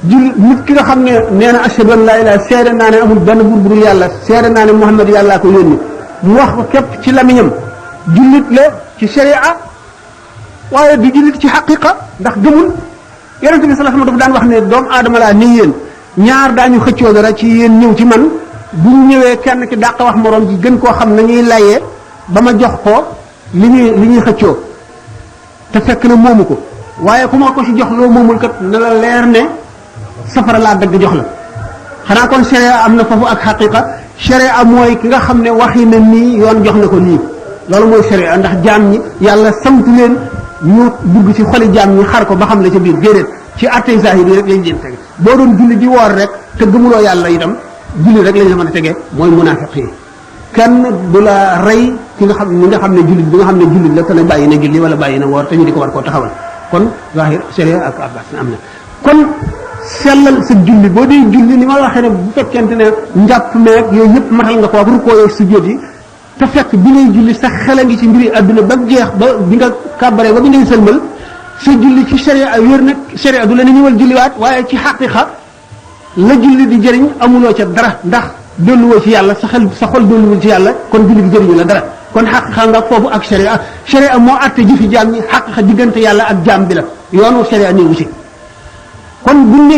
jullit nit ki nga xam ne nee na ashhadu an laa ilaaha seede naa ne amul benn buur bu dul yàlla seede naa ne Muhammad yàllaa ko yónni mu wax ko képp ci lamiñam jullit la ci sharia waaye du jullit ci xaqiqa ndax gëmul yonente bi sallallahu alayhi wasallam dafa daan wax ne doomu aadama laa ni yéen ñaar daañu xëccoo dara ci yéen ñëw ci man bu ñu ñëwee kenn ki dàq wax moroom ji gën koo xam nañuy layee ba ma jox ko li ñuy xëccoo te fekk na moomu ko waaye ku ma ko ci jox loo moomul kat na la leer ne safara laa dëgg jox la xanaa kon sharia am na foofu ak xaqiqa sharia mooy ki nga xam ne waxi na nii yoon jox na ko nii loolu mooy sharia ndax jaam ñi yàlla sant leen ñu dugg ci xoli jaam ñi xar ko ba xam la ca biir déedéet ci attey zahir yi rek lañ leen tege boo doon julli di woor rek te gëmuloo yàlla itam julli rek lañ la mën a tege mooy munaafiq yi kenn du la rey ki nga xam ni nga xam ne jullit bi nga xam ne jullit la te ne bàyyi na julli wala bàyyi na woor te ñu di ko war koo taxawal kon zahir sharia ak abbas am na kon sellal sa julli boo dee julli ni ma waxee ne bu fekkente ne njàpp meeg yooyu yëpp matal nga ko ak rukkoo yeeg sujjóot yi te fekk bi ngay julli sa xel a ngi ci mbiri adduna ba jeex ba bi nga kàbbaree ba bi ngay sëlmal sa julli ci sharia wér nag sharia du la ne ñëwal julliwaat waaye ci xaqiqa la julli di jëriñ amuloo ca dara ndax dolluwoo ci yàlla sa xel sa xol dolluwul ci yàlla kon julli gi jëriñu la dara kon xaqiqa nga foofu ak sharia moo àtte jëfi jaam ñi xaqiqa diggante yàlla ak jaam bi la yoonu sharia néewu ci kon buñ ne